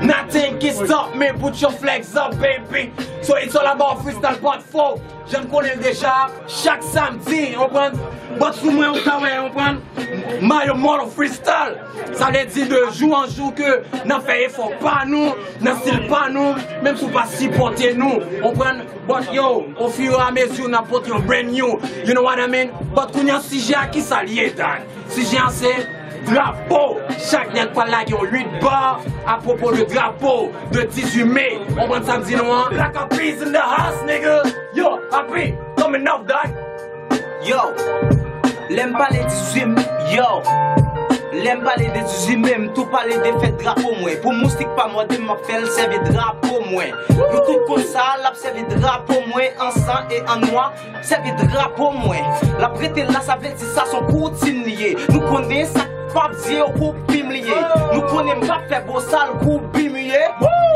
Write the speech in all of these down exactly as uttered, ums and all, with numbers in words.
Nothing can stop me, put your flags up, baby. So it's all about freestyle part four. Jan konnen l deja, chak samdi, w konprann? Bòt sou mwen, ou ka wè, w konprann? Mayo Mòlo freestyle. Sa vle di de jou an jou ke n ap fè efò pa nou, nan stil pa nou, menm si w pa sipòte nou, w konprann? But yo, au fur et à mesure, n ap pote yon brand new, you know what I mean? But kounye a sijè a kisa l ye, Dan? Sijè an se drapo. Chak nèg pral lage yon uit ba apwopo de drapo de dizuit me. Ou konprann sa m di nou an? Black Eyed Peas in the house, nigga. Yo, Happy, coming up, dog. Yo, lè m pale dizuit me, yo, lè m pale de dizuit me, m tou pale de fèt drapo mwen. Pou moustik pa mòde m, m ap fè l sèvi drapo mwen. Nou tout konn sa, l ap sèvi drapo mwen an san e an nwa. Sèvi drapo mwen. L ap rete la, sa vle di sa s on koutim li ye. Nou konnen sa k p ap di yo kou pim li ye. Nou konnen m p ap fè bosal kou bim li ye.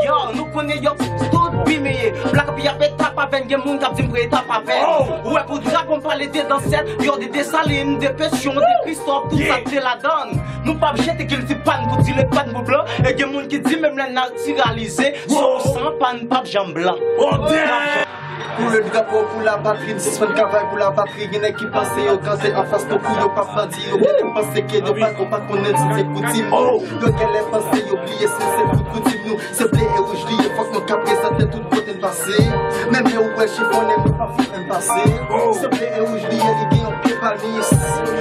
Yo, nou konnen yo tout bim li ye. Black Eyed Peas ap tap avè n, gen moun k ap di m pre tap avè n. Ou wè pou drapo m pale de Dansèt, yo de Desalin, de Petion, de Kristòf, tout sa k te ladan n. Nou p ap jete kilti pa n pou di le pa n pou blan. E gen moun ki di menm lè natiralize, san pa n p ap janm blan. Pou le drapo, pou la patri, n sispann travay pou la patri. Gen nèg ki panse yo kanpe anfas nou kou, yo p ap bandi, yo genlè panse ke nou pa, nou pa konnen si se koutim. Yo genlè panse yo bliye si se pou koutim nou. Se ble e wouj li ye, fòk nou ka prezante tout kote n pase. Menm lè ou wè chifonnen, nou pa fout menm pase. Se ble e wouj li ye, li gen yon pye palmis.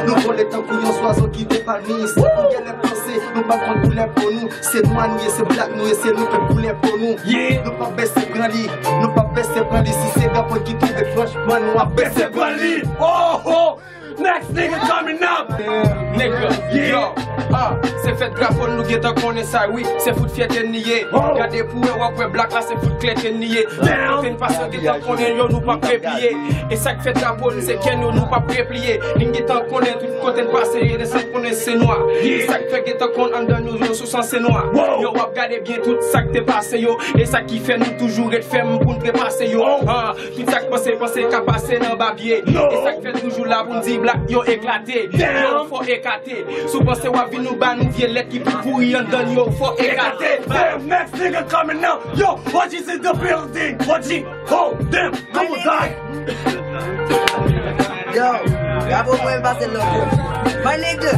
Nou vole tankou yon zwazo ki de palmis. Ou genlè panse nou pa konn koulè po nou. Se nwa nou ye, se blak nou ye, se nou k koulè po nou. Nou p ap bese pran li, nou p ap bese pran li. Si se drapo n ki twouve, franchman, nou ap bese pran li. Oh, oh! Next nigga coming up! Nigga, yo, ah, se fèt drapo n, nou gentan konnen sa, wi. Se fout fyète n li ye. Gade pou wè, w ap wè blak la, se fout klète n li ye. Kote n pase, gentan konnen yo, nou p ap repliye. E sa k fè drapo n se kè nou, nou p ap repliye. Li gentan konnen tout kote n pase, yo desann konnen se nwa. E sa k fè gentan konn anndan nou, yo sou san se nwa. Yo, w ap gade byen tout sa k te pase yo. E sa ki fè nou toujou ret fèm pou n trepase yo. Ah, tout sa k panse, panse ka pase nan babye. E sa k fè toujou la pou n di blak yo eklate. Yo, fò ekate. Si w panse w ap vin nou ba nou vye lèt ki pou pouri anndan yo, fò ekate. Damn, next nigga coming up. Yo, O G's in the building. O G, hold them. Come on, die. Yo, drapo mwen pase lòt. My nigga.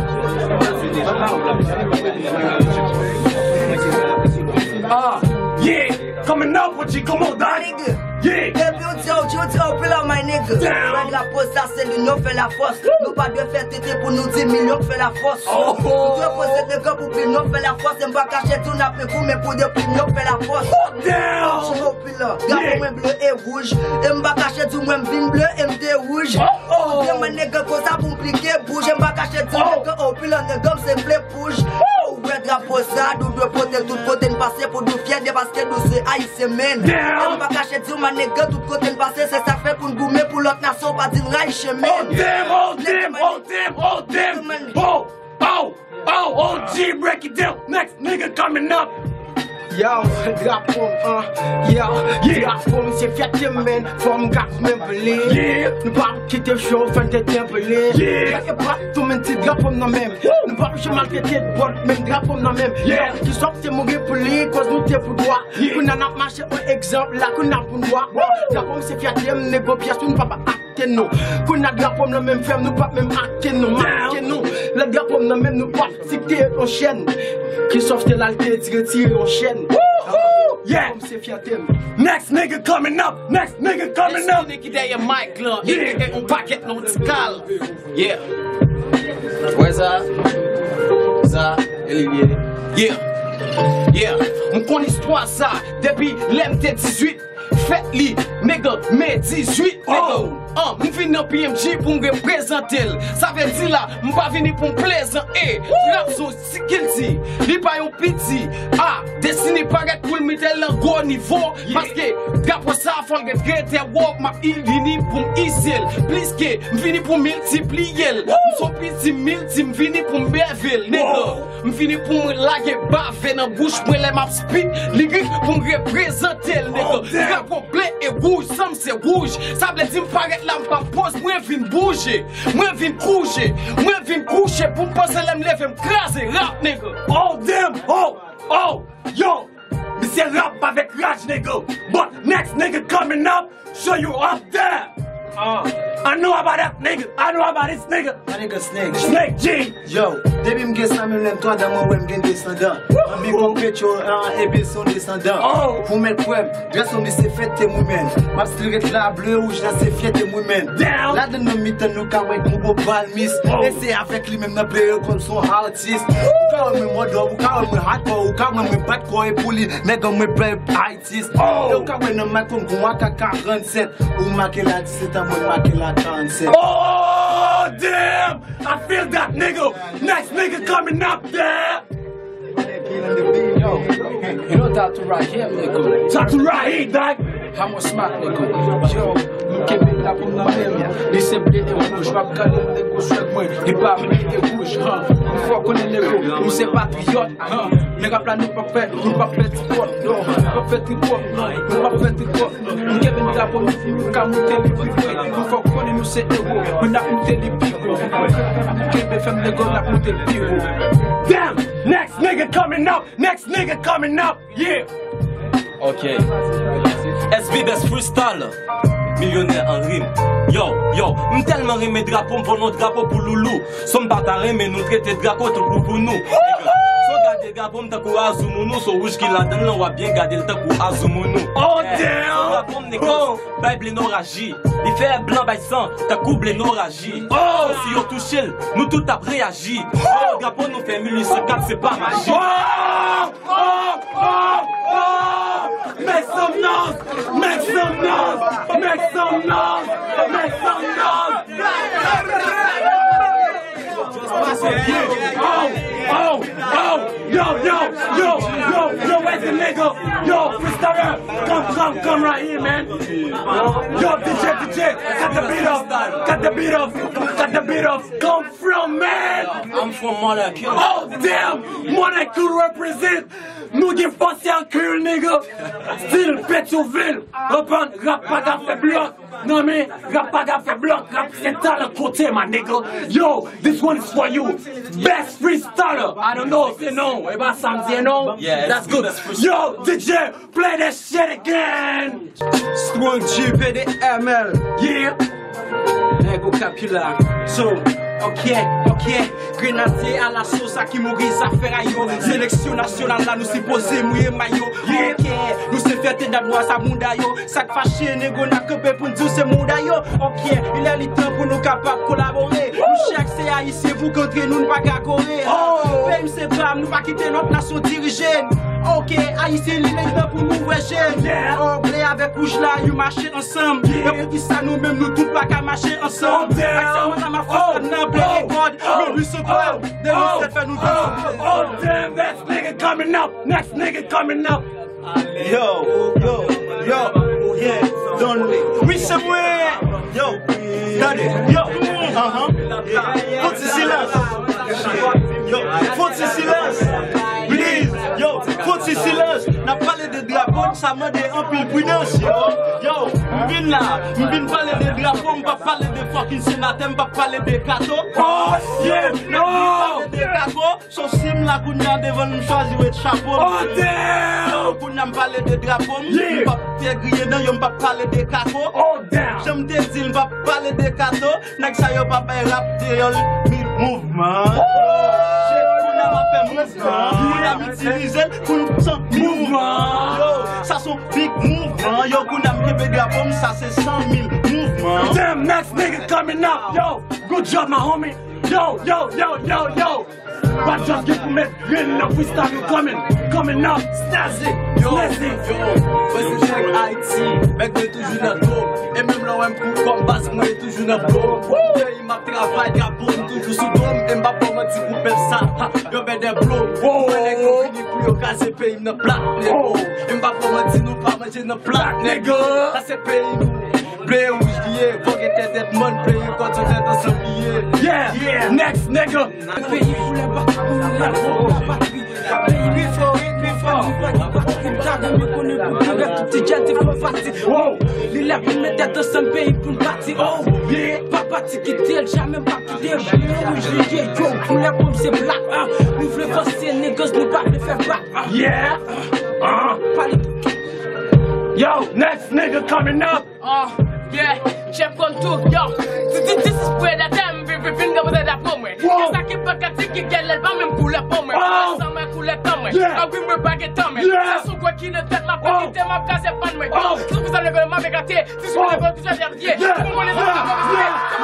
Ah, yeah. Coming up, O G, come on, die. My nigga. Yeah. Depi w di, w di, w di, w pil an, my nigga. Damn. Mwen drapo sa, se li nou fè lafòs. Nou pa dwe fè tete pou nou di milyon k fè lafòs. Oh. Nou dwe poze nèg pou pil nou fè lafòs. E m pa kache di w n ap goumen pou de pil nou fè lafòs. Oh, damn. Drapo mwen ble e wouj. E m pa kache di w mwen m vin ble e m te wouj. Oh, oh. Mwen nèg konsa pou m plike bouj. E m pa kache di w nèg opil an nèg m se vle pouj. Ou wè drapo sa, nou dwe pote l tout kote n pase pou nou fyè de paske nou se ayisyen, men. E m pa kache di w mwen nèg tout kote n pase, se sa k fè pou n goumen pou lòt nasyon pa di n rayi chemen. Oh, damn, oh, damn, oh, damn, oh, damn. Oh, oh, oh, O G, break it down. Next nigga coming up. Yo, drapo m, uh, yo, drapo m se fyète m, men fò m ka koumen pou li. Nou pa kite cho fè n te temple. Gade pa tou men ti drapo m nan men m. Nou pa oblije maltrete bòt, men drapo m nan men m. Yo, ki sòt te mouri pou li, koz nou te pou dwa. Kounye a n ap mache an egzanp, la kounye a pou n dwa. Drapo m se fyète m, nego pyès nou pa pa akte nou. Kounye a drapo m nan men m, frè m, nou p ap menm akte nou, make nou. Lè drapo m nan men m, nou p ap sikte yon chèn. Christophe te la, l te di retire yon chèn. Yeah. Drapo m se fyète m. Next nigga coming up. Next nigga coming up. Nèg ki dèyè mic lan, yeah, aka yon pakèt non ti kal. Yeah. Wè sa? Sa, e li ye. Yeah. Yeah. M konn istwa sa depi lè m te dizuit. Fèt li, nèg, me dizuit, nèg. Oh. An, m vin nan P M G pou m reprezante l. Sa vle di la, m pa vini pou m plezan, e. Rap se yon ti kilti, li pa yon piti. A, destine parèt pou l mete l nan gwo nivo. Yeah. Paske drapo sa fò l ret rete wo, m ap vini pou m ise l. Pliske m vini pou m miltipliye l. Woo! M se yon piti milti, m vini pou m beve l, nèg. Woo! M vini pou m lage bave nan bouch mwen lè m ap spit lirik pou m reprezante l, nèg. Oh, damn. Drapo ble e wouj, san m se wouj. Sa vle di m parèt la, m pa poz, mwen vin bouje. Mwen vin kouje. Mwen vin kouche pou m poze lè m leve m kraze rap, nèg. Oh, damn. Oh, oh, yo. Avèk raj, nigga. But next nigga coming up, show you up there. Uh, I know about that nigga. I know about this nigga. My nigga Snake G. Snake G. Yo, depi m gen san mil lè m twa dan mwen wè m gen desandan. Anbi konpetyo an epi se yon desandan. Oh. Pou mèt kwè m, dwèt sou li se fèt te mwen menm. M ap still ret la, ble wouj la se fyète mwen menm. Down. Ladan nan mitan nou ka wè gwo gwo palmis. Oh. E se avèk li menm nan play yo kòm se yon atis. Ou ka wè mwen mòdò, ou ka wè mwen hardcore, ou ka wè mwen bat kò e pou li. Nèg an mwen play Sis. Oh! Yo ka wè nan mic m gon A K karannsèt. Ou make la disèt an, mwen make la karannsèt. Oh, damn! I feel that nigga. Next nigga coming up there. Yo, you know Tattoo right here, nigga. Tattoo right here, dog. Hamo Smack, nigga. Yo, nou kenbe drapo m nan men m. Li se ble e wouj. W ap gade m, nèg, swag mwen. Li pa ble e wouj, han. Ou fò konnen, nèg, nou se patriyòt. Ah, men rap la nou p ap fè, nou p ap fè ti pòt, non. Nou p ap fè ti pòt, non. Nou p ap fè ti pòt, non. Nou kenbe drapo nou, nou ka moute li pi wo. Nou fò konnen nou se ewo, men n ap moute li pi wo. Kenbe fèm nèg, n ap moute li pi wo. Damn! Next nigga coming up! Next nigga coming up! Yeah! Ok. S B Best Freestyle. Milyonè an rim. Yo, yo, m tèlman renmen drapo, m fò n yon drapo pou Loulou. Son m pa ta renmen nou trete drapo tankou pou nou. Nèg, si w gade drapo m tankou Azou Mounou, se wouj ki ladan l lan, w ap byen gade l tankou Azou Mounou. Oh, damn! Drapo m nèg, bay ble noraji. Li fè blan bay san tankou ble noraji. Oh! Si yo touche l, nou tout ap reyaji. Oh, drapo nou fè mil uit san kat, se pa maji. Oh! Oh, oh, oh! Make some noise! Make some noise! Make some noise! Make some noise! Oh, oh, oh! Yo, yo, yo, yo, yo, where's the nigga? Yo, freestyler, come, come, come right here, man. Yo, D J, D J, cut the beat off, cut the beat off, cut the beat off. Come from, man. I'm from Monaco. Oh, damn! Monaco represent. Nou gen fòs an kil, nigga. Still Petyonvil. Konprann, rap pa ka fè blòk. Non, men, rap pa ka fè blòk. Rap se talan kote, my nigga. Yo, this one is for you. Best freestyler. I don't know, se non. E pa sa m di, non. Yeah, that's good. Yo, D J, play that shit again. Strong G, P D M L. Yeah. Nèg Okap ki la. So, ok, ok. Grenadye alaso, sa ki mouri zafè a yo. Seleksyon nasyonal la, nou sipoze mouye mayo. Ok, nou se fyète dat nwa sa mouda yo. Sa k fache, nèg, n ap kanpe pou n di w se mouda yo. Ok, ilè li tan pou nou kapab kolabore. Nou chak se Ayisyen, pou k antre nou, n pa ka kore. Peyi m se pa m, nou pa kite lòt nasyon dirije n. Ok, Ayisyen li lè tan pou nou ouvè je n. Oh, ble avèk wouj la, yo mache ansanm. E poukisa nou menm nou tout pa ka mache ansanm? Aktyèlman la m ap fè sa nan ble rekòd. Men nou se kwa, de nou sèt fè nou. Oh, damn, next nigga coming up. Next nigga coming up. Yo, yo, yo, yeah, Don Lee. Wi, se mwen. Yo, tande, yo, ahan. Fon ti silans. Yo, fon ti silans. Please, yo, fon ti silans. N ap pale de drapo, sa mande anpil pridans, yo. Yo, m vin la, m vin pale de drapo, m p ap pale de fucking senatè, m p ap pale de Kato. Oh, shit, no! M vin pale de Kato. So, si m la kounye a devan l, m chwazi wete chapo m. Oh, damn! Kounye a m pale de drapo m, m p ap te griye nan yo, m p ap pale de Kato. Oh, damn! Jan m te di l, m p ap pale de Kato. Nèg sa yo pa bay rap deyòl, mi mouvman. Kounye a m ap fè mouvman. Kounye a m itilize l pou m san mouvman. Yo, sa se yon big mouvman. Yo, kounye a m kenbe drapo m, sa se san mil mouvman. Damn, next nigga coming up. Yo, good job, my homie. Yo, yo, yo, yo, yo. Bad Job gen pou met grenn nan freestyle yo coming, coming up. Snazzy, yo, Snazzy. Yo, mwen se nèg Ayiti, nèg mwen toujou nan do. E menm lè w wè m pou kòm baz mwen toujou nan do. Peyi m ap travay, drapo m toujou sou do m. E m p ap ba w manti pou pèp sa, ha, yo bèdè blo. Mwen nèg yo vini pou yo kraze peyi m nan plat, nègo. E m p ap ba w manti, nou pa manje nan plat, nègo. Sa se peyi nou. Ble wouj li ye, fò gen tèt èdmòn, peyi kòd sou tèt ansanm li ye. Yeah, yeah, next nigga. Peyi koulè pa koulè, la patri. Peyi pi fò, pi fò. Li lè pou met tèt ansanm, peyi pou n pati. Oh, yeah. Pa pati kite l, jamè m pa kite l. Ble wouj li ye, yo, koulè po m se blak, ah. Nou vle vanse, niggas, nou pa vle fè bak, ah. Yeah. Ah. Pale. Next nigga coming up. Ah, yeah, Chef Kontou, yo. This, this, this is Predator, m vin, vin, vin reprezante pou mwen. Wow. Gen sa ki pa ka di ki gen lè l pa menm koulè pou mwen. Wow. San mwen koulè tan mwen. Yeah. A wi, mwen pa gen tan mwen. Yeah. Sa sou kwen ki nan tèt m ap kite m ap kaze pan mwen. Wow. Sou kousa leve m ap ekate. Wow. Yeah. Yeah.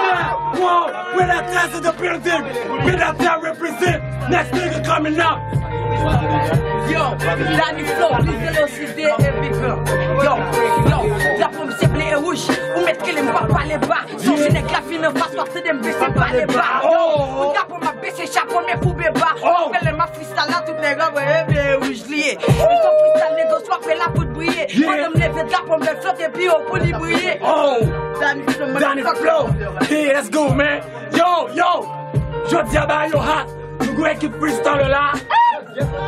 Yeah. Wow. Predator in the building. Predator represent. Next nigga coming up. Yo, Danny Flow, plis velosite epi gran. Yo, yo, drapo m se ble e wouj. Ou mèt kile m pa pale ba. Sonje nèg la vin anfas, w ap tande m bese pale ba. Yo, drapo m ap bese, chapo m e koube ba. Apre lè m ap freestyle la, tout nèg la wè e ble e wouj li ye. E son freestyle negosye, w ap wè lapoud briye. Pandan m leve drapo m bèl flote pi wo pou li briye. Danny Flow, Danny Flow. Yeah, let's go, man. Yo, yo. Jodi a ba yo hot. Nou gen ekip freestyler la.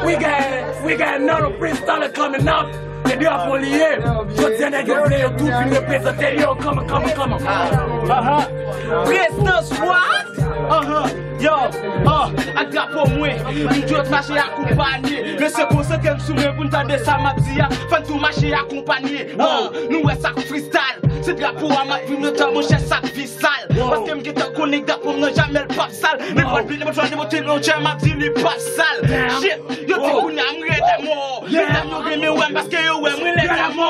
We got, we got another freestyler coming up. Se drapo li ye. Jodi a nèg yo vle yo tou vin reprezante yo. Come on, come on, come on. Aha. Prestans what? Aha. Yo, ah, ak drapo mwen. M dwe mache akonpanye. Mesye konsantre m sou mwen pou n tande sa m ap di a. Fò n tou mache akonpanye. Ah, nou wè sa k freestyle. Se drapo a m ap vin nan tan, monchè, sa k freestyle. Paske m gentan konnen drapo m nan jamè l p ap sal. Nenpòt bli, nenpòt chwa, nenpòt tèl, monchè, m ap di li p ap sal. Shit, yo di kounye a m rèd a mò. Medam yo renmen wè m paske yo wè mwen lèd a mò.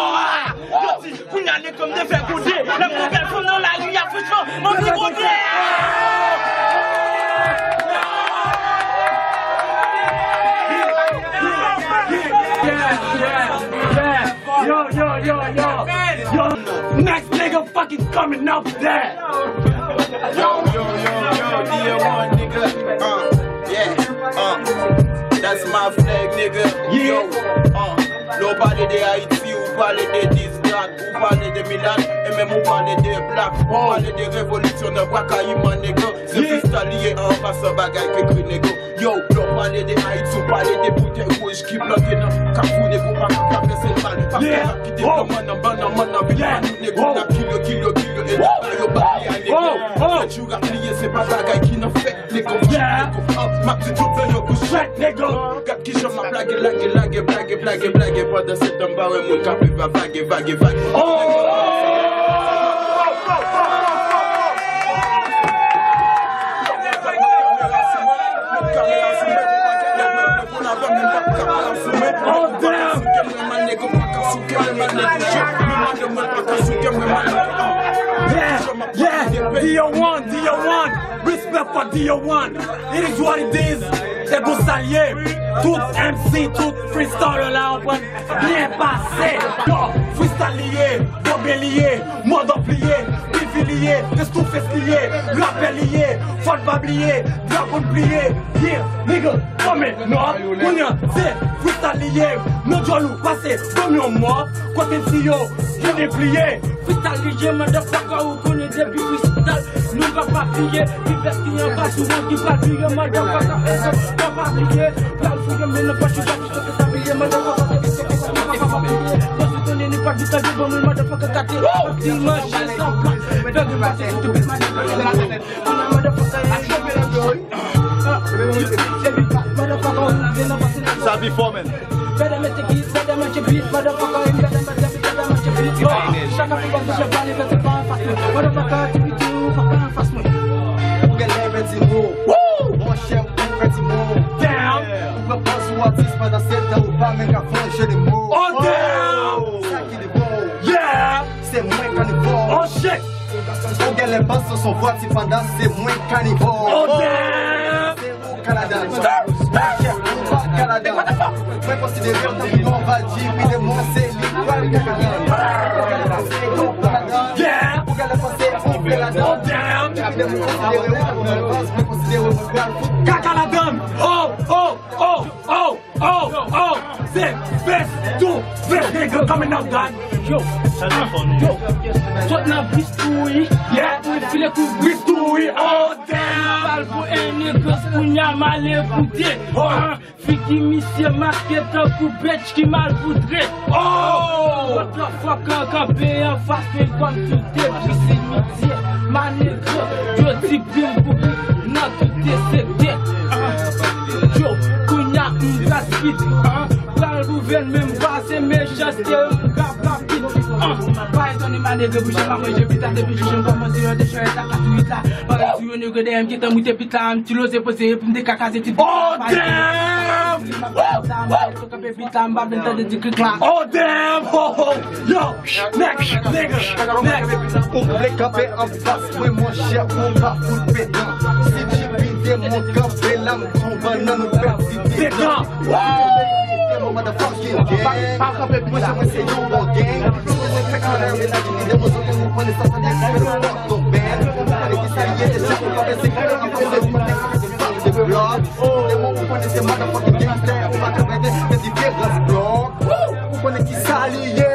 Yo di kounye a nèg kòm te fè gode. Lè m wè bèl fanm nan lari a, franchman, m anvi gode. Yeah, yeah, yeah. Yo, yo, yo, yo. Yo, next nigga fucking coming up there. Yo, yo, yo, yo, D M one nigga. Uh, yeah, uh, that's my flag, nigga. Yo, uh, lè w pale de Ayiti, ou pale de Disdad, ou pale de Milat, e menm ou pale de Black, ou pale de revolisyon nan Bwa Kayiman, nigga. Se freestyle li ye an pasan bagay ke kri, nigga. Yo, lè w pale de Ayiti, ou pale de boutèy wouj ki plante nan kafou, nèg ou pa ka trape sèl bal. Paske n ap kite nan mannan, mannan, mannan, vin ban nou, nèg ou n ap kill yo, kill yo, kill yo, e n ap ba yo bal, e a nèg yo. Fè tchou rap li ye, se pa bagay ki nan fèt, nèg ou, nèg ou, ah, m ap di tout blan yo kouche, nèg ou. Gad kijan m ap lage, lage, lage, blage, blage, blage, pandan se tan m pa wè moun k ap viv ap vage, vage, vage. Oh, damn! Yeah, yeah, D O one, D O one. Respect for D O one. It is what it is. Se konsa l ye. Tout M C, tout freestyler la, w konprann? Byen pase. Yo, freestyle li ye, bobe li ye, mòd op li ye, B V li ye, Rest to Face li ye, rapè li ye, fò n pa bliye, Dragon li ye. Yeah, nigga, come in, no. Kounye a, se freestyle li ye, nan djòl ou pase, kòm yon mò, kote m si yo, yo depliye. Freestyle li ye, motherfucker, ou konnen depi freestyle, nou pa pa pliye, ki vès ki anba sou mwen ki pral pliye, motherfucker, e sa, pa pa pliye, pral fouye men nan pòch ou, Sa pi fò, man. Ou gen lè pèdi mo. Monchè, ou pèdi mo. Damn. Ou pran pòz ou atis pandan se tan ou pa menm ka fè jeu de mots. Oh, damn. Sa ki de bon. Yeah. Se mwen kanivò. Oh, shit. Ou gen lè panse son vwati pandan se mwen kanivò. Oh, damn. Se ou kaladan. Monchè, ou pa kaladan. Mwen konsidere m tankou yon valdi, pi de mwen se li pral kaladan. Ou gen lè panse ou kaladan. Yeah. Ou gen lè panse ou kaladan. Oh, damn. Pi de mwen konsidere ou tankou yon valdi, mwen konsidere ou pral fout. Kaka ladann. Oh, oh, oh, oh, oh. Se best to best nigga coming up, dog. Yo, yo, sot nan bistouri. Yeah. Mwen file kou bistouri. Oh, damn. Pral pou en nèg kounye a m ale koute. Oh. Ah, figi misye maske tankou bèt ki mal poudre. Oh! Motherfucker kanpe anfas mwen kòm tout depi simityè. Manevre, yo di plim pou plim nan tout sektè. Ah, yo, kounye a m gaspit. Ah, pral Gouvènman pa se mechanste, m rap rapid. Ah, pa etone ma nèg pou jan m ap manje pita depi jou jan m kòmanse yon descharge la katourit la. Parèy sou yon nèg dèyè m gentan moute pita, m ti loze poze pou m dekakaze ti. Oh damn! Kanpe pita, m pa vle tande ti krik la. Oh damn! Oh, oh. Yo! Next! Nigga! Next! Ou vle kanpe anfas mwen, monchè, ou pa fout pedan. Si G P de mwen kanpe la, m pran bannann ou pèdi dedan. Motherfucking gang. Mwen se, mwen se yon bon gang. Mwen se fèk mwen nan menaj li de mwen sòti, mwen konnen sa, sa de mwen bon ton band. Mwen konnen ki sa li ye, de chak mwen pa bese kare anfas mwen, mwen se de blòk. Demen ou konnen se motherfucking gangster, ou pa ka vende, se diferans blòk. Ou konnen ki sa li ye.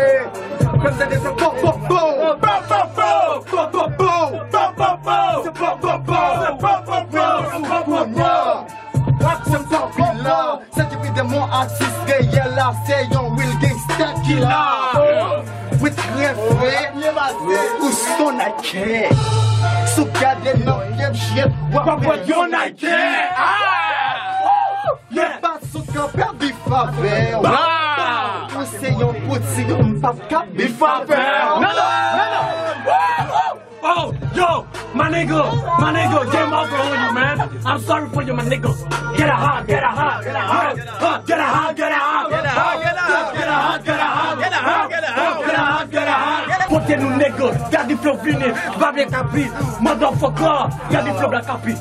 Fè m tande fè po, po, po. Po, po, po. Po, po, po. Se po, po, po. Se po, po, po. Kounye a. Rap se m tanpi la. Se depi de mon atis reyèl la, se yon real gangsta ki la. Wi, trè fre. Ou son Nike. Si w gade nan pye m, shit, w ap pèdi yon Nike. Ah! Yo pa sou kanpe bif avè w. Ou se yon pwodui, m p ap ka bif avè w. Non, non, non, non. Oh, yo, my nigga, my nigga, game over on you, man. I'm sorry for you, my nigga. Get a hug, get a hug, get a hug, get a hug, get a hug, get a hug, get a hug, get a hug, get a hug, get a hug, get a hug. Kote nou, nigga? Daddy Flow vini, Babien Kapi, motherfucker, Daddy Flow Black Kapi.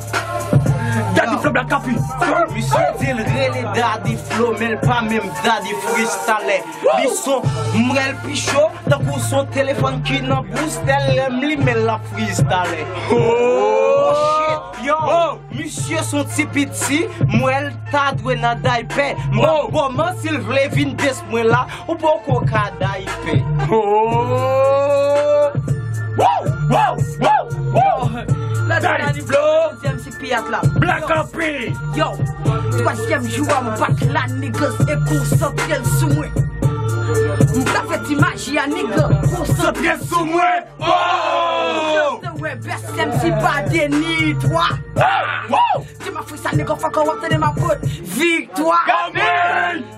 Daddy Flow Black Kapi. Misye di l rele Daddy Flow, men l pa menm Daddy Freestyle. Li son, m wè l pi cho, tankou son telefòn ki nan boustèl, lè m limen l ap freestyle. Oh, shit, yo. Misye son ti piti, m wè l ta dwe nan daypè. M ap bò manti l vle vin des mwen la, ou poko ka daypè. Oh. Wow, wow, wow, wow. Daddy Flow. Dezyèm si piyat la. Black Kapi. Yo, twazyèm jou a m bat la, niggas, e konsantre l sou mwen. M ka fè ti maji a, nigga, konsantre l sou mwen. Oh! Yo, se wè best M C pa de ni twa. Di m a freestyle, nigga, fuck, w ap tande m ap pot viktwa.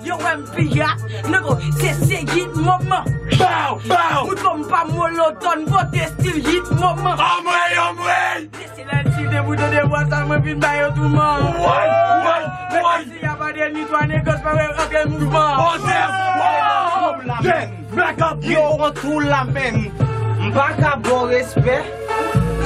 Yo, wè m piyat, nègo, se, se hit moman. Bow, bow. Mouton m pa monotòn, pote stil hit moman. Anmwey, anmwey. Se lè l ti debout de bwa sa, mwen vin ba yo touman. Woy, woy, woy. Si y a pa de ni twa nègòs pa wè antre mouvman. Oh, damn. Wow. Damn. Black Kapi. Yo, on tou la, man. M pa ka ba w respè.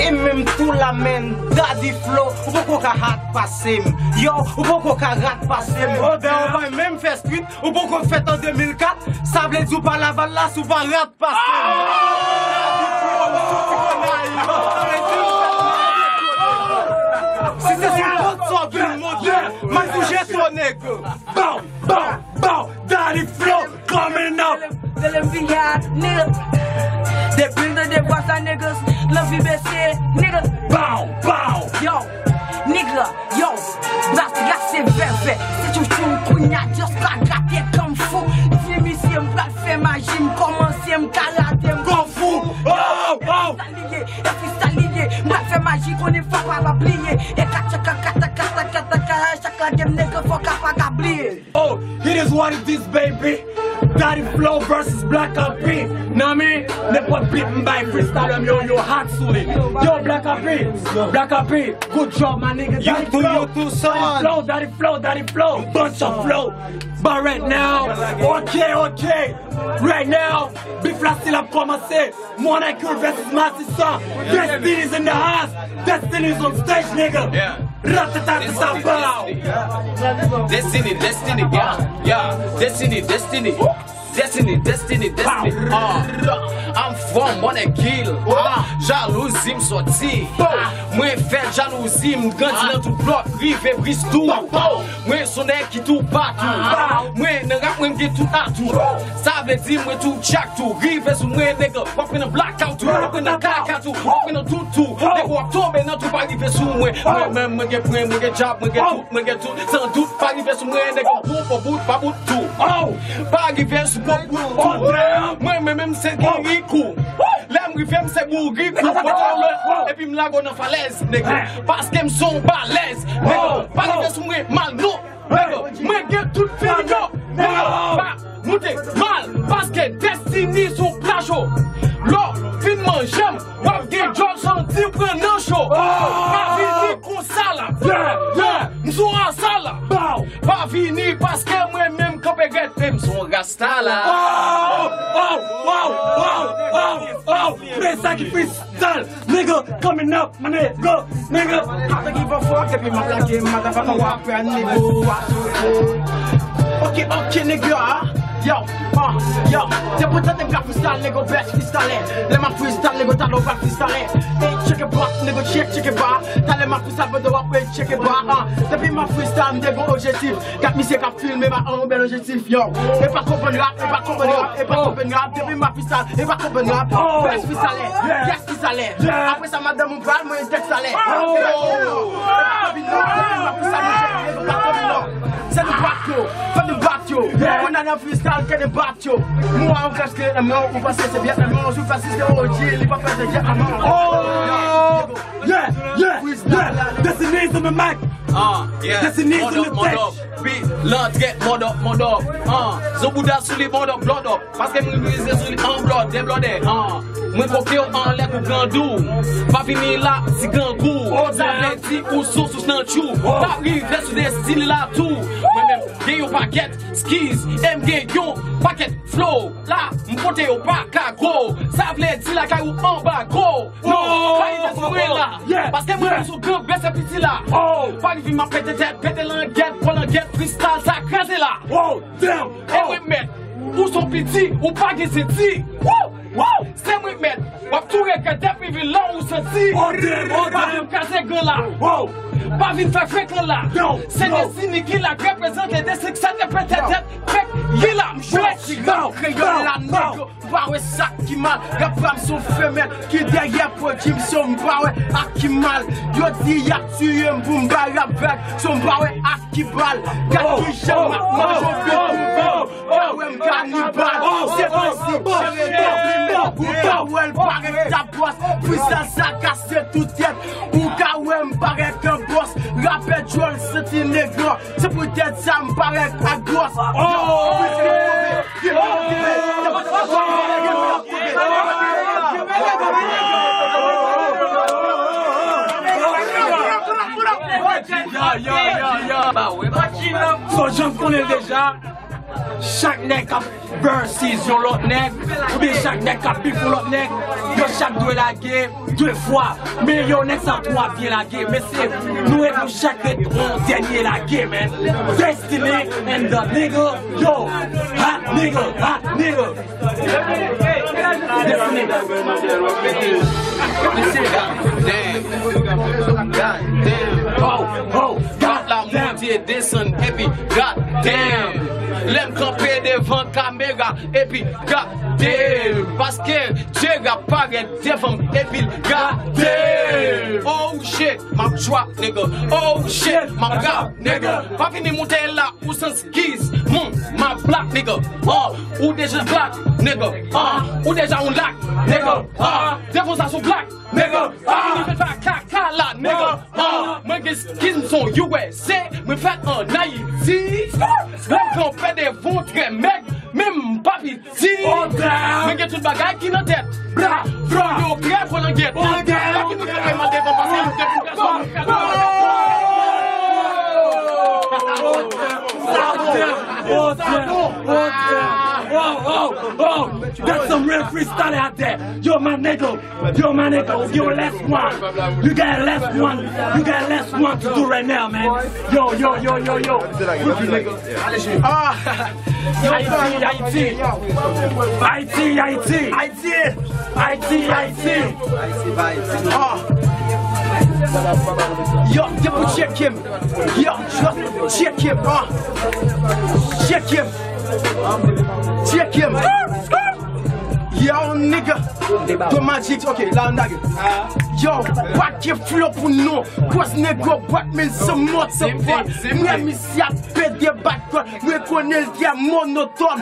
E menm tou la, man. Daddy Flow, ou poko ka rat pase m. Yo, ou poko ka rat pase m. Oh, damn, ou pa menm fè street, ou poko fèt an de mil kat. Sa vle di ou pa Lavalas, ou pa rat pase m. Si se sou kont sa w vin monte, m a toujou to nèg. Bow, bow, bow, Daddy Flow coming up. Tell them we hot, nigga. Depi m tande vwa sa, niggas, lanvi bese, nigga. Bow, bow. Yo, nigga, yo, bas la se vèvè. Se chouchou kounya, just ka gate kung fu. Di misye m pral fè maji, m kòmanse, m karate, m kung fu. Oh, oh. Sa li ye, e freestyle li ye. M pral fè maji, konnen fò pa pa bliye. E kacha, ka, kata, kata, kata, ka, chak lage m nèg fò ka pa ka bliye. Oh, it is what it is, baby. Daddy Flow versus Black Kapi. Nan men, nenpòt beat m bay freestyle m, yo, yo hot sou li. Yo, Black Kapi, Black Kapi, good job, my nigga. Daddy Flow, Daddy Flow, Daddy Flow, Daddy Flow. Bunch of flow. But right now, okay, okay. Right now, beef la still ap kòmanse. Monaco versus Matissan. Destiny is in the house. Destiny is on stage, nigga. Yeah. Ratatata, bow. Destiny, Destiny, yeah, yeah. Destiny, Destiny. Destiny, Destiny, Destiny. Uh, I'm from Monèg Hill. Uh, jalouzi m sòti. Uh, mwen fè jalouzi, m grandi nan tou blòk, rive Bristou. Mwen se yon nèg ki toupatou. Mwen nan rap, mwen, m gen tout atou. Sa vle di mwen tou tchak tou. Rive sou mwen, nèg, w ap pran nan blackout tou. W ap pran nan kaka tou. W ap pran nan tout tou. Nèg, w ap tonbe nan tou, pa rive sou mwen. Mwen menm, mwen gen pwen, mwen gen djab, mwen gen tout, mwen gen tout. San dout, pa rive sou mwen, nèg, bon, bon bout, pa bout tou. Pa rive sou bon bout tou. Mwen menm, menm se girikou. Lè m rive, m se bourikou. Mwen tonbe, epi m lage w nan falèz, nèg. Paske m se yon balèz, nèg. Pa rive sou mwen, mal non. Nègè, mwen gen tout fini yo. Nègè, pa moute mal, paske Destiny sou plato. Lè w fin manje m, w ap gen djòl santi pran nan cho. Pa vini konsa la. M sou asa la. Pa vini paske mwen menm kanpe rèd, men m sou rasta la. Oh, oh, oh, oh, oh, oh. Men sa ki freestyle, nigga, coming up, my nigga, nigga. After give a fuck, epi m ap lage, motherfucker, w ap pran nigga, w ap sou. Ok, ok, nigga, yo, uh, yo, depi w tande m ka freestyle, nigga, best freestyle. Lè m ap freestyle, nigga, talè w pa freestyle. Hey, check it back, nigga, check, check it back. Talè m ap freestyle, but w ap, hey, check it back, uh. Depi m ap freestyle, m te gon objektif. Kat misye k ap filme m ak yon bèl objektif, yo. E pa konprann rap, e pa konprann rap, e pa konprann rap. Depi m ap freestyle, e pa konprann rap. Best freestyle, yes freestyle. Apre sa, madanm ou pral, mwen tèks ale. E pa konbinò, depi m ap freestyle, mwen jèt, e pa konbinò. Se nou bat yo, fò nou bat yo. Konn nan freestyle, ke nou bat yo. Mwen an kaske nan men w, ou panse se Vyetnam, ou sou fè si se O G, li pa fè se Vyetnam. Oh! Yeah, yeah, yeah. Destiny is on the mic. Ah, yeah. Destiny is on the stage. Pi, landrèt, mòdòp, mòdòp. Ah, zo bouda sou li, mòdòp, blòdòp. Paske mwen mize sou li an blòdè, blòdè. Ah, mwen koke w anlè kou grandou. Pa vini la, ti grangou. Sa vle di ou sou sous nan tchou. Pa rive sou Destiny la tou. Mwen menm, gen yon pakèt skiz, e m gen yon pakèt flow. La, m pote yo pa kago. Sa vle di lakay ou anbago. Non, pa rive sou mwen la. Paske mwen menm sou gran bèsè piti la. Pa rive m ap pete tèt, pete langèt, pran langèt, freestyle sa kraze la. E mwen mèt, ou son piti, ou pa gen senti. Se mwen mèt, w ap tou regrèt depi vin la ou santi. Pa vin kraze gran la. Pa vin fè frekan la. Se Destiny ki la k reprezante de senk sèt e pete tèt fèk li la. M jwe kreyòl la, nèg. M pa wè sa k mal, rap pa m son femèl ki dèyè pwodimisyon, m pa wè ak ki mal. Yo di y ap tiye m pou m bay rap vèg, so m pa wè ak ki bal. Gad kijan m ap manje yon bit pou bit, ka wè m kanibal. Se posib, jere depi m ou ka wè l parèt ta bòs. Freestyle sa kase tout tèt, ou ka wè m parèt an bòs. Rapè djòl, santi nèg. Se poutèt sa m parèt ak bòs. So, jan m konnen l deja, chak nèg k ap versus yon lòt nèg, oubyen chak nèg k ap beef yon lòt nèg, yo chak dwe lage de fwa. Men yo, nèg sa twa byen lage. Men se nou ret, nou chak ret yon dènye lage, man. Destiny and the nigga, yo, hot nigga, hot nigga. Destiny. Goddamn. Goddamn. Oh, oh, goddamn. Monte desann, epi goddamn. Lè m kanpe devan kamera, epi goddamn. Paske Djera parèt devan m, epi l goddamn. Oh shit, m ap trap, nigga. Oh shit, m ap rap, nigga. Pa vini moute la, ou san skiz. Hmm, m ap black, nigga. Ah, ou deja black, nigga. Ah, ou deja yon lak, nigga. Ah, devan sa sou black. Nèg, pa vin fè kaka la, nèg. Mwen gen skiz, m son U S A, mwen fèt an Ayiti. Lè m kanpe devan trè mèg, men m pa piti. Mwen gen tout bagay ki nan tèt. Bra, bra. Yo krè pran langèt. Bagay ki nou kanpe mal devan pase nou te pou pèsòn. Oh, damn. Oh, damn. Oh, damn. Oh, oh, oh. That's some real freestyle out there. Yo, my nigga. Yo, my nigga, you last one. You got last one. You got last one to do right now, man. Yo, yo, yo, yo, yo. What you nigga? Ah, yo, Haiti, Haiti. Haiti, Haiti. Haiti, Haiti. Ah. Yo, yo, check him. Yo, yo, check him, ah. Check him. Check him. Yo, nigga. The Magic, ok, la n lage. Yo, pa gen flow pou nou. Cause nèg yo bat men se mò se fò. Mwen misye ap pede bat kòd. Mwen konnen l trè monotòn.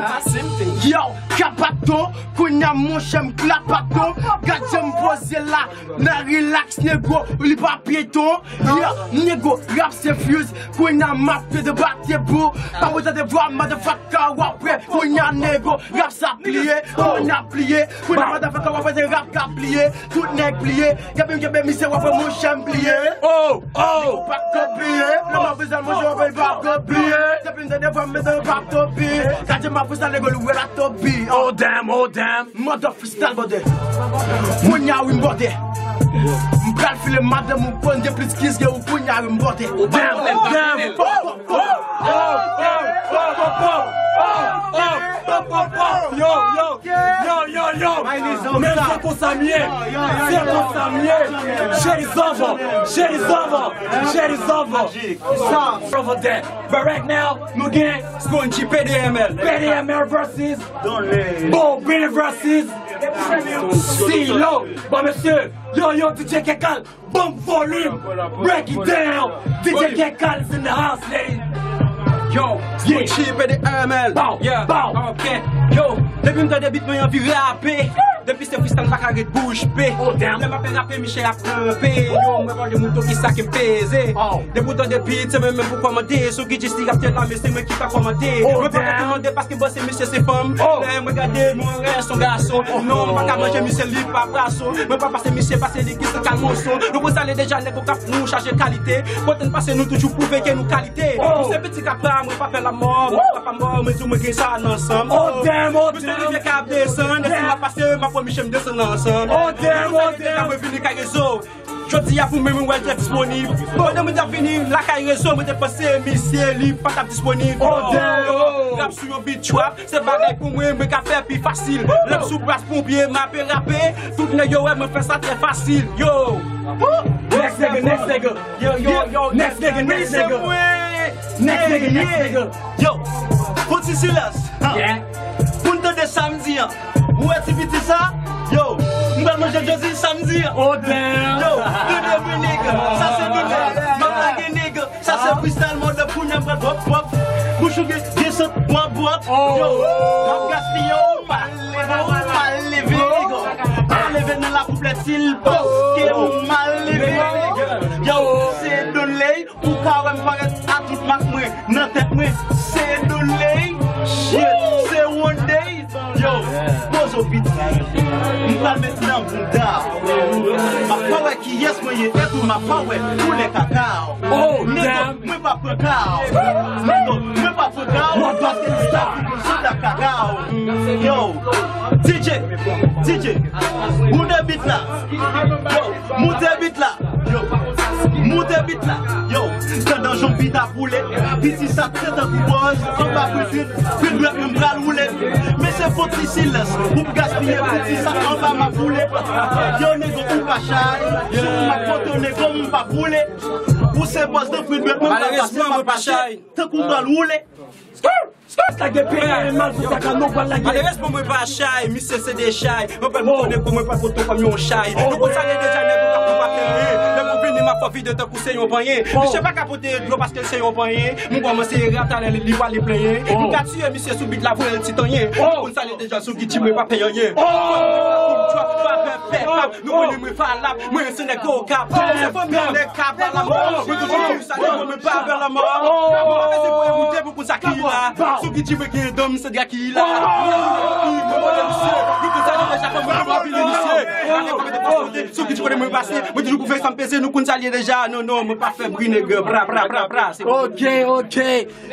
Yo, kapaton, kounye Kounya monchè m klap baton, gad jan m poze la. Nan relax nego, li pa pyeton. Yeah, nego, rap se fuse. Kounya m ap pete bate bou. Pa bezwen de vwa, motherfucker, w ap wè. Kounya nego, rap sa pliye. Kounya pliye. Kounya motherfucker, w ap wè se rap ka pliye. Tout nèg pliye. Kenbe m, kenbe misye, w ap wè monchè m pliye. Oh, oh. Ou pa kopiye. Lè m ap bezwen manje, w ap wè pa kopiye. Depi m tande vwa m, mezanmi, pa kopiye. Gade m ap fè sa, nego, l wè la topi. Oh damn, oh damn. Mother freestyle, brother. Kounya wi, m brother. M pral file madanm ou konn gen plis kiz ke ou kounya wi, m brother. Oh damn, oh damn. Yo, yo, yo, yo, yo, yo. Men se konsa m ye. Se konsa m ye. Shit is over. Shit is over. Shit is over. Over there. But right now, nou gen Spongy P D M L. P D M L versus Bobby versus Silo. Bon, mesye, yo, yo, D J Kekal, bon volume. Break it down. D J Kekal is in the house, ladies. Yo, Spongy P D M L. Bow, yeah, bow. Ok. Yo, depi m tande beat mwen anvi rape. Depi se freestyle, m pa ka ret bouch be. Oh, damn. Lè m ap rape, misye ap kanpe. Yo, mwen pa gen mouton ki sa ke m peze. Oh. Depi w tande beat, se mwen menm pou kòmande. Sou ki jis li ap te la, men se mwen ki pa kòmande. Oh, mwen pa ka kòmande paske bon, se misye, se fanm. Oh. Lè mwen gade, mwen wè son gason. Oh. Non, mwen pa ka manje misye, li pa pwason. Mwen pa pase misye, pase li ki se kalmoson. Nou konn sa l ye deja, nèg ou k ap nou chaje kalite. Kote n pase, nou toujou pwouve ke nou kalite. Oh. Misye piti k ap pa, mwen pa pè lanmò. Mwen pa pa mò, mwen di w mwen gen sa nan san m. Oh, damn, oh, damn. Misye rive k ap desann, lè m ap pase, m ap wè misye m desann ansanm. Oh, damn, oh, damn. Mwen vini kay rezo. Jodi a pou mwen, mwen wè l te disponib. Pandan mwen t ap vini lakay rezo, mwen te panse misye li pa t ap disponib. Oh, damn. Rap sou yon beat trap, se bagay pou mwen, mwen ka fè pi fasil. Lè m sou plas ponpye, m ape rape. Tout nèg yo wè mwen fè sa trè fasil. Yo. Next nigga, next nigga. Yo, yo, yo, next nigga, next nigga. Next nigga, next nigga. Yo, fò ti silans. Yeah. Pou n tande sa m di an. Ou wè ti piti sa? Yo, m pral manje Josie samdi an. Oh, damn. Yo, tande mwen, nèg. Sa se doulè. M ap lage, nèg. Sa se freestyle mode kounya m pral pwòp, pwòp. Bouch ou gen, gen sant, pwòp, pwòp. Oh. Yo, m ap gaspiye, ou mal leve, ou mal leve, nèg. Mal leve nan la kouplèt, si l pa ke ou mal leve, nèg. Yo, se doulè. Ou ka wè m parèt a tout mak mwen, nan tèt mwen, se doulè, shit, se one day, yo, pozo beat, m pral met nan bounda. M ap pa wè kiyès mwen ye, etou m ap pa wè koulè kaka w. Oh, nègo, damn. Mwen pa pran ka w. Nègo, mwen pa pran ka w, paske se sa ki pou sot ak kaka w. Yo, D J, D J, bounde beat la. Yo, moute beat la. Yo, moute beat la. Yo, tandan jan beat ap woule. Piti sa te tankou bòz anba pwit, pwit dwèt mwen pral woule. Men se fo ti silans pou m gaspiye piti sa anba m ap woule. Yo, nègo, ou pa chay. Si w ap foto, nègo, m p ap woule. Ou se bòz nan pwit dwèt mwen pral pase, m ap pase tankou m pral woule. Skirt, skirt, lage peye mal pou sa ka nou pral lage. Malerezman, mwen pa chay, misye se de chay. Mwen pral moutre nèg mwen pral pote kòm yon chay. Nou konn sa l ye deja, nèg ou ka pou pa kenbe. Lè pou vini, m ap fè vide tankou se yon panyen. Misye pa ka pote dlo paske l se yon panyen. M kòmanse rap talè, li pral li plenyen. M ka tiye misye sou beat la, voye l ti tanyen. Nou konn sa l ye deja, sou Gucci, mwen pa pè anyen. Mwen pa pè pèp. Nou konnen mwen falap, mwen se nèg Okap. Se fanm nan nèg k ap ba lanmò. Mwen toujou di sa, mwen pa pè lanmò. Mwen pa bezwen voye moute pou konn sa ki la. Sou ki di mwen gen dan, se dra ki la. Mwen konnen misye, nou konn sa deja kòman nou ap vini misye. Sou ki di kote mwen pase, mwen toujou pou fè sa m peze, nou konn sa l ye deja. Non, non, mwen pa fè bri nèg, bra, bra, bra, bra. Se Ok, ok.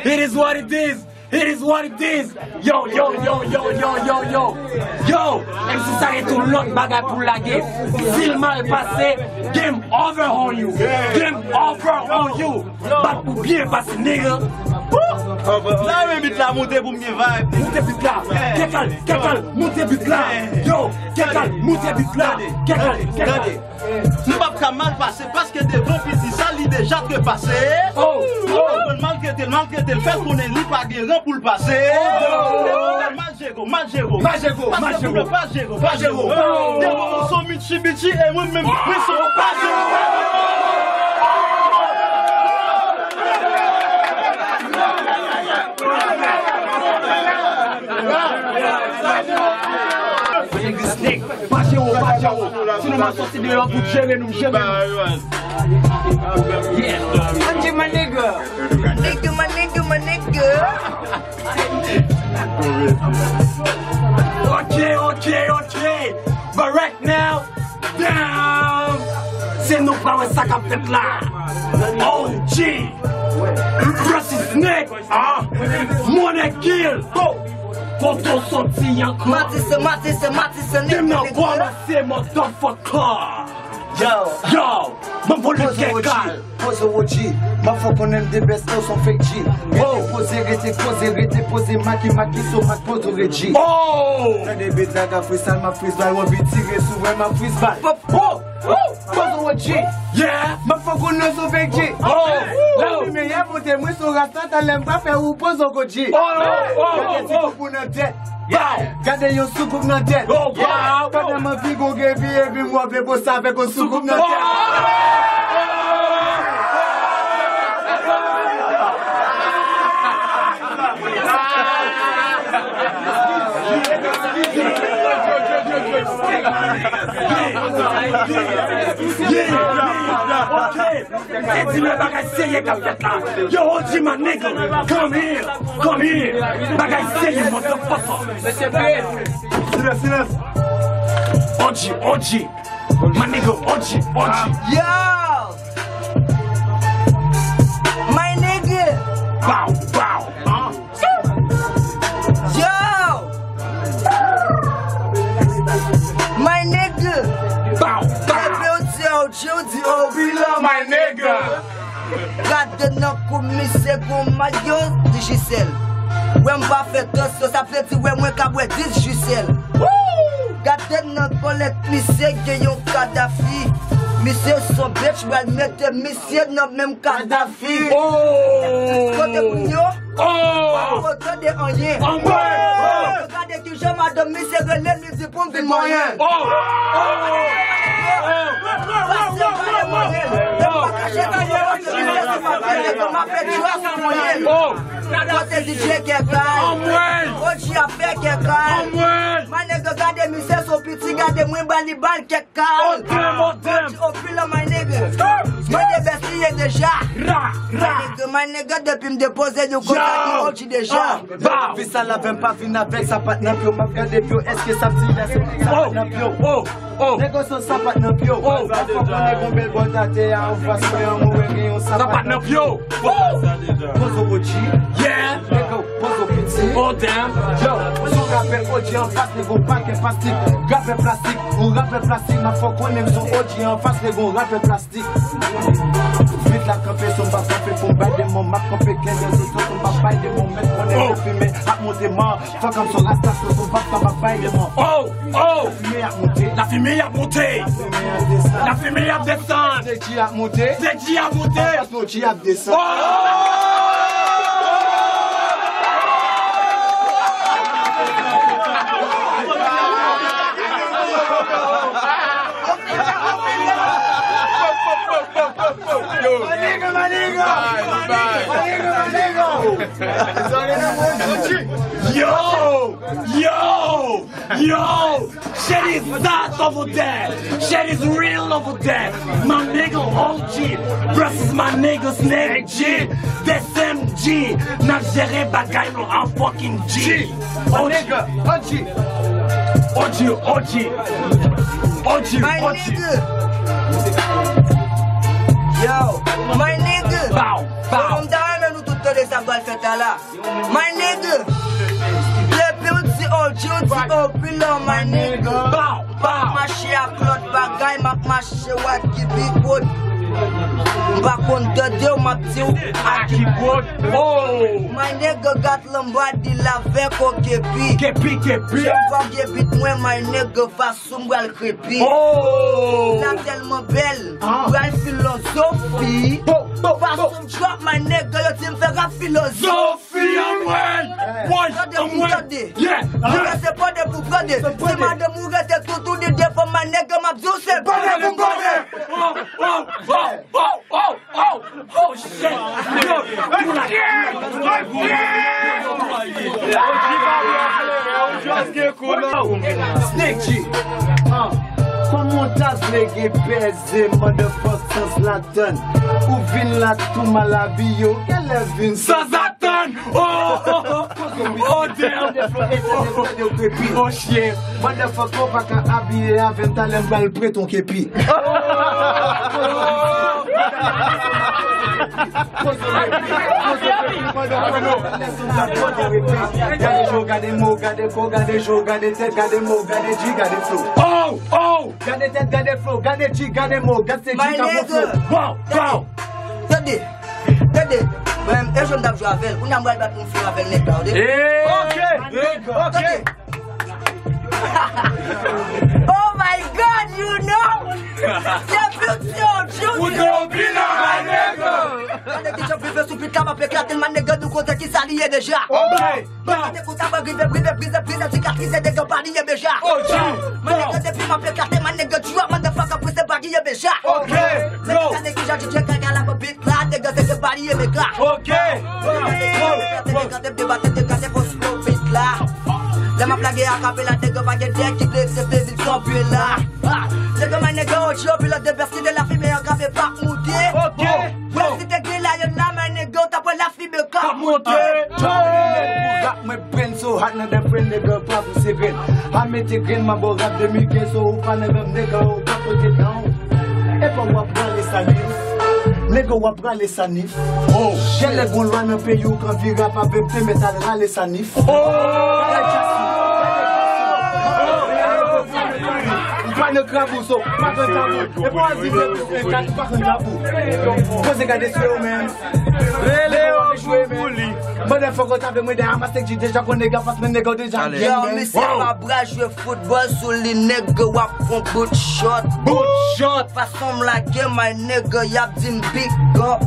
It is what it is. It is what it is. Yo, yo, yo, yo, yo, yo, yo. Yo, M C sa gen tou lòt bagay pou lage. Si l mal pase, game over on you. Game over on you. Bat pou byen pase, nigga. Sa men beat la moute pou m gen vibe. Moute beat la. Kekal, Kekal, moute beat la. Yo, Kekal, moute beat la. Kekal, Kekal. Nou p ap ka mal pase, paske devan piti sa, li deja trepase. Oh, oh. Ou konprann, maltrete l, maltrete l, fè l konnen li pa gen ran pou l pase. Oh. Mal jere w, mal jere w. Mal jere w, mal jere w. Paske pou nou pa jere w, pa jere w. Oh. Devan ou se yon Mitsubishi, e mwen menm, mwen se yon Pajero. Yo, si nou pa soti deyò pou jere nou, jere nou. Yeah. Andy, my nigga. Nigga, my nigga, my nigga. Ok, ok, ok. But right now, damn! Se nou pa wè sa k ap fèt la. O G! Francis Snake! Ah! Money Kill! Go! Kote w soti ankò? Matisse, Matisse, Matisse, Dem nan kòmanse, motherfucker! Yo! Yo! Ban m vole kèk kal! Poze O G, m ap fè w konnen m de best, ou son fake G. Rete poze, rete poze, rete poze, maki maki so mak poze Reggie. Oh! Tande beat la ka freestyle, m ap freestyle, w anvi tire sou mwen, m ap freestyle. Pop, pop, pop, poze O G. Yeah! M ap fè w konnen ou son fake G. Oh! M ap fime, yè pote mwen sou rasta, talè m pa fè ou poze O G. Oh! Oh! Gade ti koupou nan tèt. Bow! Gade yon soukoup nan tèt. Oh, bow! Pandan m anvi gon gevi epi m wè vle poze avèk yon soukoup nan tèt. Yeah, yeah, yeah, ok. Se di lè bagay serye k ap fèt la. Yo, O G, my nigga, come here, come here. Bagay serye, motherfucker. Mesye P. Silans, silans. O G, O G. My nigga, O G, O G. Yo! My nigga! Bow, bow. Ah. Yo! My nigga! Bow, bow. Depi w di O G, w di O G la, my nigga! Gade nan kou misye gon mayo Digicel. Wè m pa fè tansyon, sa vle di wè mwen ka bwè dis Digicel. Gade nan kolèt misye gen yon Kadhafi. Misye son bitch, pral mete misye nan menm Kadhafi. Oh! Kote moun yo? Oh! Ou tande anyen? Anmwey! Gade kijan madanm misye rele m, li di pou m vin manyen. Oh! Oh! Pase pale manyen. Yo pa kache nan yo, misye se pa vre, nèg m ap fè djòs manyen. Oh! Kote D J kèkay? Anmwey! O G ap fè kèkay. Anmwey! My nigga, gade misye son piti, gade mwen ba li bal kèk Carl. Oh damn, oh damn. O G, O G la, my nigga. Mwen de bèst li ye deja. Ra, ra. My nigga, my nigga, depi m depoze yon kontak, yo. O G deja. Ah, bow. Fi sa la vè m pa vin avèk sapat nan pye w. M ap gade pye w, èske sa p ti la se sapat nan pye w? Oh, oh. Nèg yo son sapat nan pye w. Oh. Fò konnen gon bèl bòt atè a, ou fas mwen an, mwen wè gen yon sapat nan pye w. Sapat nan pye w. Woo! Poze O G. Yeah. Nèg yo, poze piti. Oh damn. Yo, sou rapè O G anfas, nèg yo pa gen plastik. Rapè plastik, ou rapè plastik, m ap fè w konnen m sou O G anfas, nèg yo rapè plastik. Vit la kanpe, sou m pa kanpe pou m bay de mo, m ap kanpe gen de zo, sou m pa bay de mo, mèt konnen fè fimen ap monte man. Fò kòm son rasta, sou m pa kapab bay de mo. Oh, oh. Lafimen ap monte. Lafimen ap monte. Lafimen ap desann. Lafimen ap desann. Degi ap monte. Degi ap monte. Ki ap desann. My nigga, my nigga. My nigga, my nigga. Yo, yo, yo. Shit is hot over there. Shit is real over there. My nigga O G versus my nigga Snake G. The same G. N ap jere bagay nou an fucking G. O G. O G, O G. O G, my nigga. Yo, my nigga. Bow, bow. Kòm ta renmen nou tout tande sa k pral fèt la la. My nigga, depi w di O G, w di O G la, my nigga. Bow, bow. M ap mache ak lòt bagay, m ap mache wè ki big wood. M pa konn tande w, m ap di w a ki big wood. Oh. My nigga got lambadi lavèk o kepi. Kepi, kepi. Jan m fè gen bit mwen, my nigga, fason m pral krepi. Oh. La tèlman bèl, ah, pral filozofi. Bo, bo, bo. Fason m drop, my nigga, yo di m fè rap filozofi. Fi anmwey! Woy! Tande pou tande. Yeah! Nèg se pande pou pande. Si madanm ou rete toutou li devan m, nèg m ap di w se pande pou pande. Oh, oh, oh, oh, oh, oh, oh, shit! Yo, pou la. Snake G. Ah. Kòman w ta vle gen pèze, motherfuck, sanzatann? Ou vin la tou mal abiye, ou genlè vin sanzatann. Oh, oh, oh, oh, damn. Oh, shit. Motherfuck, ou pa ka abiye avè m, talè m pral prete w kepi. Gade jou, gade mo, gade kò, gade jou, gade tèt, gade mo, gade ji, gade flow. Oh, oh. Gade tèt, gade flow, gade ji, gade mo, gade se ji k ap flow. Wow, wow. Tande, tande. Mwen menm, e jwè m t ap jwe avè l. Kounye a m pral bat yon fi avè l, nèg la, tande. Ok, ok. Oh my God, you know? Se pure O G. Ou te opina, my nigga. Gade ki jan prive sou beat la, m ap eklate l, my nigga, nou konnen ki sa li ye deja. Ok. Mwen gade kou sa mwen rive, brize, brize, brize, sikatrize, nèg pa bliye deja. O G. Mwen nèg depi m ap eklate, mwen nèg drop, motherfucker, prese pa bliye deja. Ok. Mwen gade ki jan D J Gaga la, mwen beat la, nèg se ke pa bliye mega. Ok. Nèg te debate, nèg te fò slow beat la. Lè m ap lage akapela, nèg pa gen dèyè ki vle aksepte vin kanpe la. Ah, nèg my nèg O G, pilote de bèf ki de la fime, akapela pa moute. Ok. Mwen si te gen la, yon la, my nèg, ou t ap wè la fime k ap monte. Pou rap, mwen brain so hot, nan de brain, nèg pa pouse grenn. Pa mete grenn, man, bon rap de Miguel, so ou pa nan menm nèg, ou pa pote down. E pa w ap rale sa nif. Nèg, w ap rale sa nif. Oh, genlè gon lwa nan peyi w kan vire ap avè m te mèt al rale sa nif. Oh! Ou pa nan krab ou so, pa pran tabou. E pa w al di mwen kat ou pa pran tabou. Poze gade sou yo menm. Rele yo pou li. Motherfucker, ta vle mwen de amase ki deja konnen nèg an fas, men nèg an deja gang, gang. Yo, misye pa bra jwe foutbòl sou li, nèg w ap pran bout shot. Bout shot. Fason m lage, my nèg, y ap di m big up.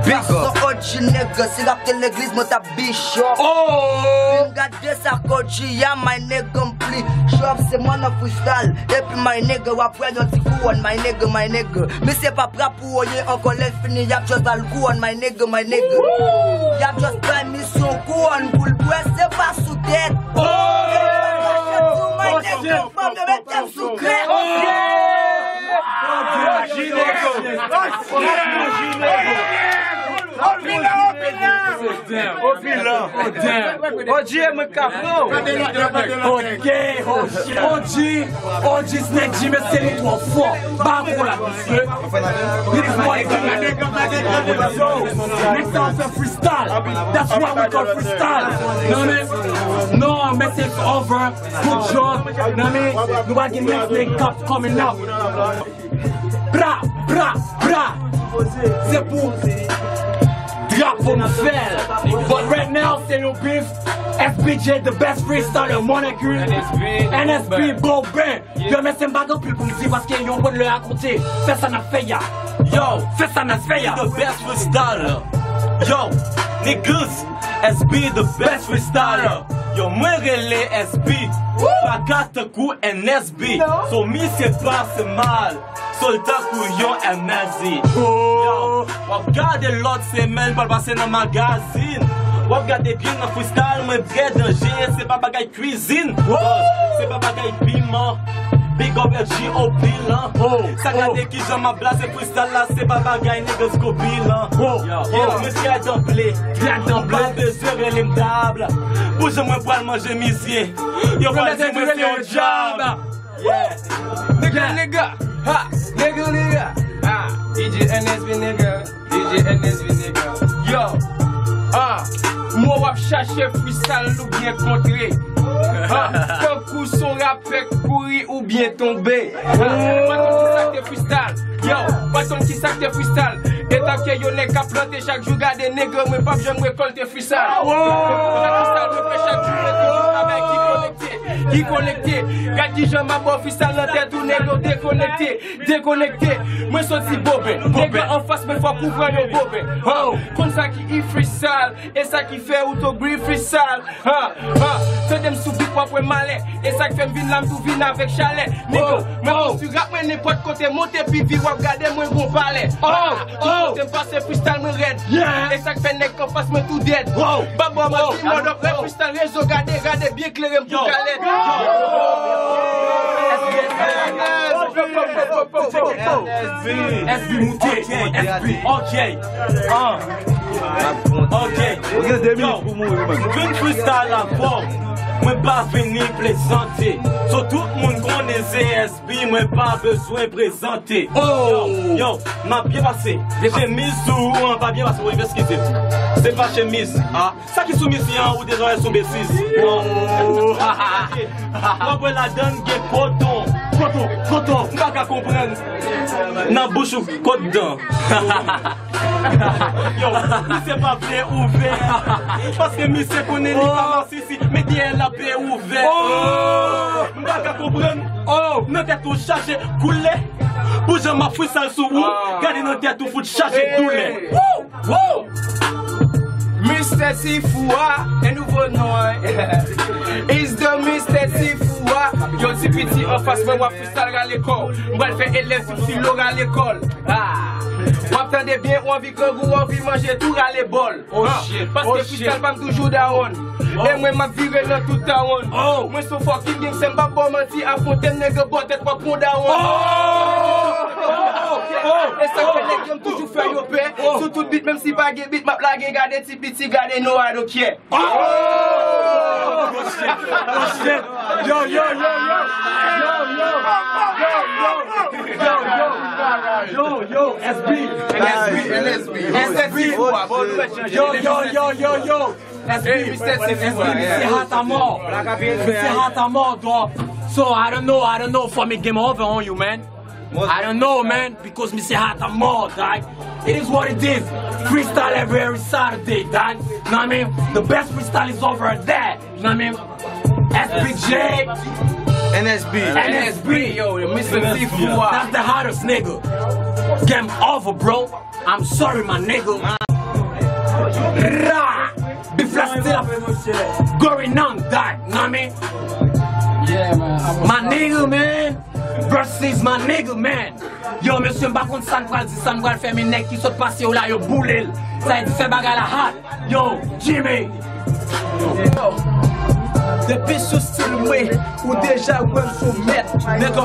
Big up. Fason O G nèg, si rap te legliz, mwen t ap bishop. Oh! Vin gade sa k O G a, my nèg, m pli chop, se mwen nan freestyle. Epi, my nèg, w ap wè yon ti kouwòn, my nèg, my nèg. Misye p ap rap pou oyen ankò, lè l fini, y ap just ba l kouwòn, my nèg, my nèg. Y ap just bay misye yon kouwòn pou l bwè, se pa sou tèt. Oh! Se pa kache tou, my nèg, fò m mete m sou krèk. O G, mwen ka pran w. O G, O G, O G, Snake G, mesye, li twò fò. Ba gwo la, mesye. Li twò fò. Yo, next time fè freestyle. That's why we call freestyle. Know what I mean? No, mesye, it's over. Good job. Know what I mean? Nou pa gen next nèg k ap coming up. Bra, bra, bra. Se pou drapo nou fè l. But right now, se yon beef. S B J, the best freestyler, mon écurie. N S B, bon ben. Yo, mesye, m pa gen anpil pou m di paske yo konn lè a konte. Fè sa n ap fè a. Yo, fè sa n ap fè a. The best freestyler. Yo, niggas, S B the best freestyler. Yo, mwen rele S B. Pa ka tankou N S B. So, misye pase mal. Solta kou yon M S Z. Yo, w ap gade lòt semèn, pral pase nan magazin. W ap gade byen nan freestyle, mwen trè danje, se pa bagay kwizin. Bòs, se pa bagay piman. Big up F G O bilan. Sa gade kijan m ap blaze freestyle la, se pa bagay niggas go bilan. Yo, yo, mwen trè danble. Trè danble. M pa bezwen rele m dab. Pou jan mwen pral manje mizye. Yo pral di mwen se yon djab. Yeah. Nigga, nigga. Ha. Nigga, nigga. Ha. D J N S B, nigga. D J N S B, nigga. Yo. Ah. Mwen w ap chache freestyle oubyen kontre. Ha. Tankou son rapè kouri oubyen tonbe. Ha. Pa konn kisa k te freestyle. Yo. Pa konn kisa k te freestyle. Etan ke yo nèg k ap plante chak jou, gade nèg yo, mwen p ap janm rekòlte freestyle. Freestyle mwen fè chak jou, mwen toujou avèk ki konekte. Ki konekte. Gad kijan m ap ba w freestyle nan tèt ou, nèg yo dekonekte. Dekonekte. Mwen soti Boben. Nèg yo anfas mwen fòk ou pran yon Boben. Ha. Konn sa ki freestyle, e sa ki fè ou tou gri freestyle. Ha, ha. Tande m sou beat w ap wè malè. E sa k fè m vin la, m tou vin avèk chalè. Nèg yo, mwen konstwi rap mwen nenpòt kote, monte pi vi w ap gade mwen gon palè. Ha, tout kote m pase freestyle mwen rèd. E sa k fè nèg k anfas mwen tou dèd. Babo manti, mòd ap rèd freestyle rezo, gade, gade byen klere m pou kalèt. S B moute, S B, ok. Ah. Ok. Yo, m vin freestyle avè w. Mwen pa vini plezante. So tout moun konnen se S B, mwen pa bezwen prezante. Yo, yo, m ap byen pase. Chemiz ou an pa byen pase, wi, eskize m. Se pa chemiz. Ah. Sa ki sou misye an, ou deja wè sou besis. W ap wè ladann gen koton. Koton, koton. M pa ka konprann. Nan bouch ou, kot dan. Yo, misye pa vle ouvè. Paske misye konnen li pa masisi, men dèyè l ap ouvè. M pa ka konprann. Nan tèt ou chaje koulè. Pou jan m ap freestyle sou ou, gade nan tèt ou fout chaje doulè. Woo! Woo! Mister Sifou a, e nouvo non an. Is the Mister Sifou a. Yon ti piti anfas mwen, w ap freestyle rale kò w. M pral fè elèv sou silo rale kò l. Ah. W ap tande byen, ou anvi grangou, ou anvi manje tou rale bòl. Ah. Paske freestyle pa m toujou dawon. E mwen m ap vire nan tout tawon. Mwen se yon fucking gangsta, m p ap ba w manti, afwonte m nèg, bò tèt w ap pran dawon. E sa k fè nèg yo m toujou fè yo pè. Sou tout beat, menm si pa gen beat, m ap lage, gade ti piti, gade no, I don't care. Oh shit! Oh shit! Yo, yo, yo, yo! Yo, yo! Yo, yo! Yo, yo! Yo, yo! S B! S B! S B! Yo, yo, yo, yo, yo! S B! Hey, Mister Sifou, S B, yeah. Misye hot a mò. Misye hot a mò, dog. So, I don't know, I don't know, for me, game over on you, man. I don't know, man, because misye hot a mò, dog. It is what it is. Freestyle every, every Saturday, dog. Know what I mean? The best freestyle is over there. You know what I mean? S B J. N S B. N S B. Yo, Mister Sifou. That's the hottest nigga. Game over, bro. I'm sorry, my nigga. Ra! Beef la still going on, dog. Know what I mean? Yeah, man. My nigga, man. Versus my nigga, man. Yo, mesye, m pa konn sa n pral di, sa n pral fè, men nèg ki sot pase yo la, yo boule l. Sa vle di fè bagay la hot. Yo, Jimmy. Yo. Depi sou stil mwen, ou deja wè m sou mèt. Nèg,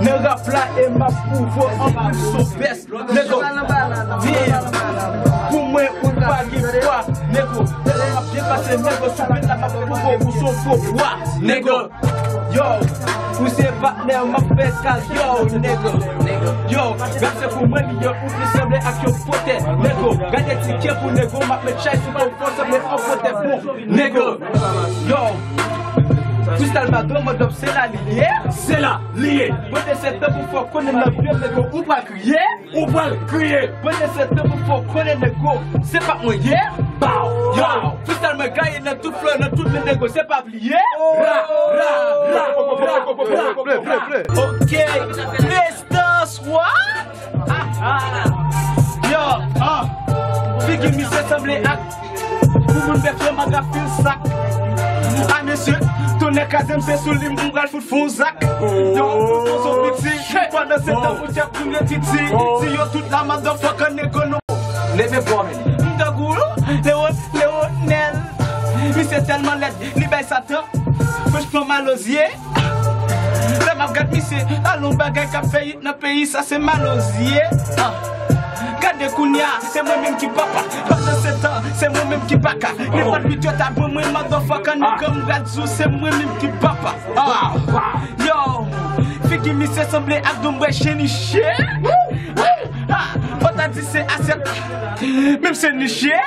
nan rap la, e m ap pwouve w anpil sou bèt. Nèg, yeah. Pou mwen, ou pa gen fwa. Nèg, tèlman m ap byen pase, nèg, sou bèt la, m ap pwouve w ou se yon fo bwa. Nèg, yo, ou se patnè, m ap fè kal, yo, nèg. Yo, rap se pou mwen li ye, ou vle sanble ak yon potè. Nèg, gade ti kè pou nèg, m ap met chay sou kò, fò sanble an potè bon. Nèg, yo, freestyle pa dwe mòd, se la li ye. Se la li ye. Pote se tan pou fò konnen nan pye, nèg, ou pa kriye. Ou pral kriye. Pote se tan pou fò konnen, nèg, se pa mwen ye. Bow, yo. Freestyle mwen gaye nan tout flow, nan tout men, nèg, se pa pliye. Ra, ra, ra, ra, ra. Ok, Mister Swa. Ah, ah. Yo, ah. Figi misye sanble ak pou moun bèf yo, maga fil sak. A mesye, tonnè kraze m, se sou li m pral fout fon zak. Yo, pozo piti, pandan se tan pou tchèp pou yo titi. Si yo tout la, motherfucker, nèg, nou leve bò men. M tankou Leon, Leonel. Misye tèlman lèd, li bay Satan. Franchman, mal aux yeux. Lè m ap gad misye, alon bagay k ap fè nan peyi sa se mal aux yeux. Ah. Gade kounya, se mwen menm ki papa. Pandan se tan, se mwen menm ki paka. Nenpòt lwit yo ta ban mwen, motherfucker, nèg, m rad sou, se mwen menm ki papa. Ah. Yo, figi misye sanble ak donbwè chen niche. Ha, fò ta di se asyèt. Menm se niche.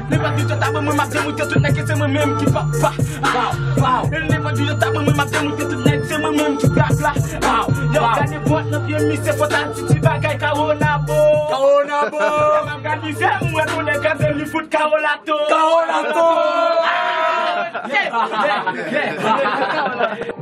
Nenpòt lwit yo ta ban mwen, m ap demoute tout nèg, se mwen menm ki papa. Pow, pow. E lè mwen di yo ta mwen, mwen m ap demoute tout nèg, se mwen menm ki trap la. Pow, yo, pow. Gade bwat nan pye misye, fò ta di ti bagay kawonabo. Kawonabo. Lè m ap gade misye, m wè konnen gade li fout kawolato. Kawolato. Ah, yeah, yeah, yeah.